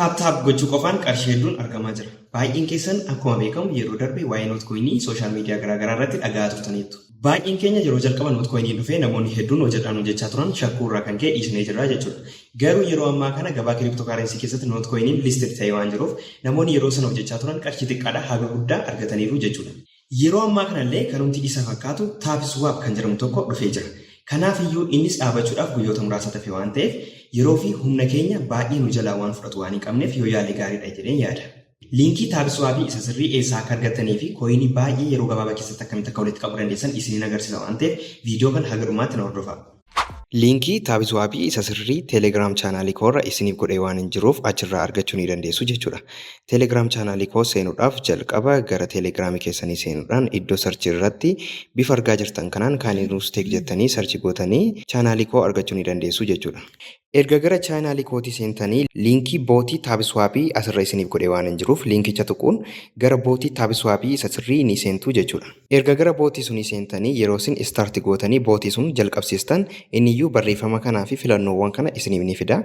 Tap tap gochuu qofaan qarshii hedduun argamaa jira. Baay'een keessan akkuma beekamu yeroo darbe waa'ee Notcoinii social media garaagaraa irratti dhaga'aa turtaniittu. Baay'een keenya yeroo jalqaba Notcoiniin dhufee namoonni hedduun hojjedhaan hojjechaa turan shakkuu irraa kan ka'e dhiisnee jirra jechuudha. Garuu yeroo ammaa kana gabaa cryptocurrency keessatti Notcoiniin listed ta'ee waan jiruuf, namoonni yeroo sana hojjechaa turan qarshii xiqqaadhaa haga guddaa argataniiru jechuudha. Yeroo ammaa kanallee kanumti isa fakkaatu TapSwap kan jedhamu tokko dhufee jira. Kanaaf iyyuu innis dhaabachuudhaaf guyyoota muraasa tafe waan ta'eef, yeroo fi humna keenya baay'ee nu jalaa waan fudhatu waan hin qabneef, yoo yaale gaariidha jedheen yaada. Liinkii TapSwapii isa sirrii eessaa akka argattanii fi coinii baay'ee yeroo gabaabaa keessatti akkamitti akka walitti qabuu dandeessan isiniin agarsiisa waan ta'eef, viidiyoo kana haga dhumaatti na hordofaa. Liinkii TapSwapii isa sirrii Telegram channelii koorra isiniif godhee waan hin jiruuf, achirraa argachuu ni dandeessu jechuudha. Telegram channelii koo seenuudhaaf jalqaba gara Telegramii keessanii seenuudhaan iddoo searchii irratti bifa argaa jirtan kanaan Kaaniruus Tech jettanii search gootanii channelii koo argachuu ni dandeessu jechuudha. Erga gara channelii kootii seentanii, liinkii botii TapSwapii asirra isiniif godhee waan hin jiruuf, liinkicha tuquun gara botii TapSwapii isa sirrii ni seentu jechuudha. Erga gara botii sunii seentanii, yeroo isin start gootanii botii sun jalqabsiistan, inniyyuu barreeffama kanaa fi filannoowwan kana isiniif ni fida.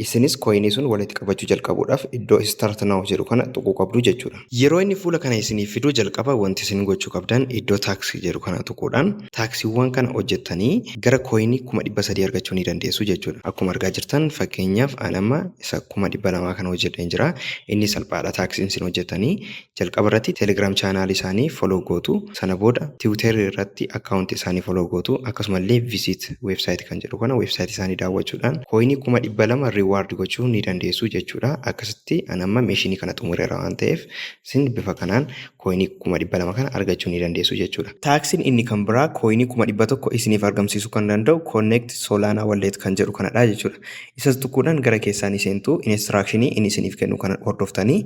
Isinis coinii sun walitti qabachuu jalqabuudhaaf iddoo "Start now" jedhu kana tuquu qabdu jechuudha. Yeroo inni fuula kana isiniif fidu, jalqaba wanti isin gochuu qabdan iddoo task jedhu kana tuquudhaan taskiiwwan kana hojjettanii gara coinii 300,000 argachuu ni dandeessu jechuudha. Akkuma argaa jirtan, fakkeenyaaf an amma isa 200,000 kana hojjedheen jira. Inni salphaadha. Taskiin isin hojjettanii jalqaba irratti Telegram channelii isaanii follow gootu. Sana booda Twitterii irratti accountii isaanii follow gootu. Akkasumallee "Visit website" kan jedhu kana websiteii isaanii daawwachuudhaan coinii 200,000 reward gochuu ni dandeessu jechuudha. Akkasitti an amma missionii kana xumureera waan ta'eef, isin bifa kanaan coinii 200,000 kana argachuu ni dandeessu jechuudha. Taskiin inni kan biraa coinii 100,000 isiniif argamsiisuu kan danda'u "Connect Solana Wallet" kan jedhu kanadha jechuudha. Isas tuquudhaan gara keessaanii seentu, instructionii inni isiniif kennu kana hordoftanii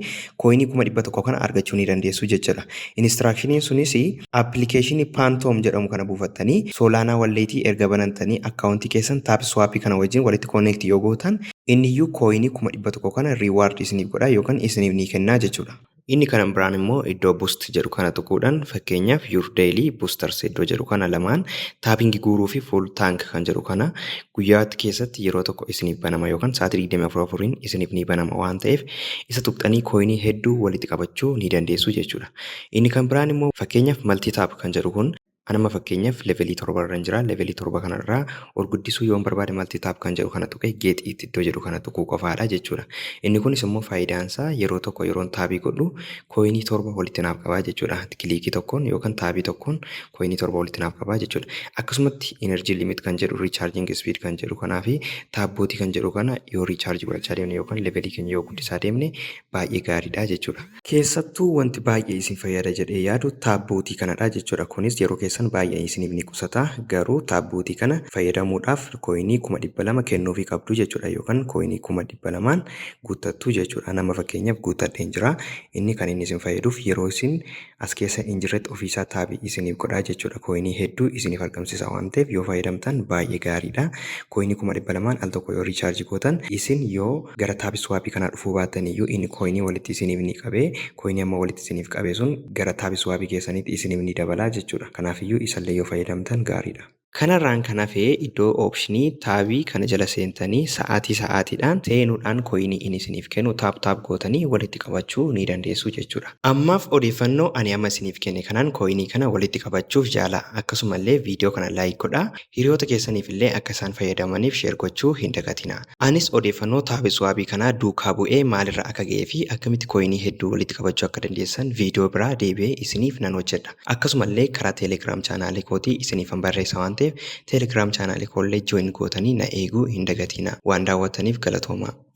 coinii 100,000 kana argachuu ni dandeessu jechuudha. Instructioniin sunis applicationii Phantom jedhamu kana buufattanii, Solana Walletii erga banantanii, accountii keessan TapSwapii kana wajjin walitti connect yoo gootan, inniyyuu coinii 100,000 kana reward isiniif godha yookaan isiniif ni kennaa jechuudha. Inni kan biraan immoo iddoo "Boost" jedhu kana tuquudhaan, fakkeenyaaf "Your daily boosters" iddoo jedhu kana lamaan, tapping guuruu fi "Full tank" kan jedhu kana, guyyaatti keessatti yeroo tokko isiniif banama yookaan sa'aatii 24 isiniif ni banama waan ta'eef, isa tuqxanii coinii hedduu walitti qabachuu ni dandeessu jechuudha. Inni kan biraan immoo fakkeenyaaf "Multi tap" kan jedhu kun, anama fakkeenyaaf levelii 7 irra jira. Levelii 7 kanarraa ol guddisuu yoon barbaade, "Multi tap" kan jedhu kana tuqee "Get it" iddoo jedhu kana tuquu qofaadha jechuudha. Inni kunis immoo faayidaan isaa yeroo tokko yeroon tapii godhu coinii torba walitti naaf qabaa jechuudha. Clickii tokkoon yookaan tapii tokkoon coinii torba walitti naaf qabaa jechuudha. Akkasumatti "Energy limit" kan jedhu, "Recharging speed" kan jedhu kanaa fi "Tap botii" kan jedhu kana yoo recharge godhachaa deemne yookaan levelii keenya yoo guddisaa deemne baay'ee gaariidha jechuudha. Keessattuu wanti baay'ee isin fayyada jedhee yaadu tap botii kanadha jechuudha. Kunis yeroo keessan baay'ee isiniif ni qusata. Garuu tap botii kana fayyadamuudhaaf coinii 200,000 kennuufii qabdu jechuudha yookaan coinii 200,000n guuttattu jechuudha. Nama fakkeenyaaf guuttadheen jira. Inni kan inni isin fayyaduuf yeroo isin as keessa hin jirretti ofiisaa tapii isiniif godhaa jechuudha. Coinii hedduu isiniif argamsiisa waan ta'eef, yoo fayyadamtan baay'ee gaariidha. Coinii 200,000n al tokko yoo recharge gootan, isin yoo gara TapSwapii kanaa dhufuu baattan iyyuu, inni coinii walitti isiniif ni qabee, coinii amma walitti isiniif qabee sun gara TapSwapii keessaniitti isiniif ni dabalaa jechuudha. Kanaafiyyuu isallee yoo fayyadamtan gaariidha. Kanarraan kan hafe iddoo optionii tapii kana jala seentanii, sa'aatii sa'aatiidhaan seenuudhaan coinii inni isiniif kennu tap tap gootanii walitti qabachuu ni dandeessu jechuudha. Ammaaf odeeffannoo ani amma isiniif kenne kanaan coinii kana walitti qabachuuf jaala. Akkasumallee viidiyoo kana like godhaa. Hiriyoota keessaniif illee akka isaan fayyadamaniif share gochuu hin dagatina. Anis odeeffannoo TapSwapii kanaa duukaa bu'ee maalirra akka ga'ee fi akkamitti coinii hedduu walitti qabachuu akka dandeessan viidiyoo biraa deebi'ee isiniif nan hojjedha. Akkasumallee karaa Telegram channelii kootii isiniifan barreessa waan ta'eef, Telegram channelii koollee join gootanii na eeguu hin dagatina. Waan daawwattaniif galatoomaa.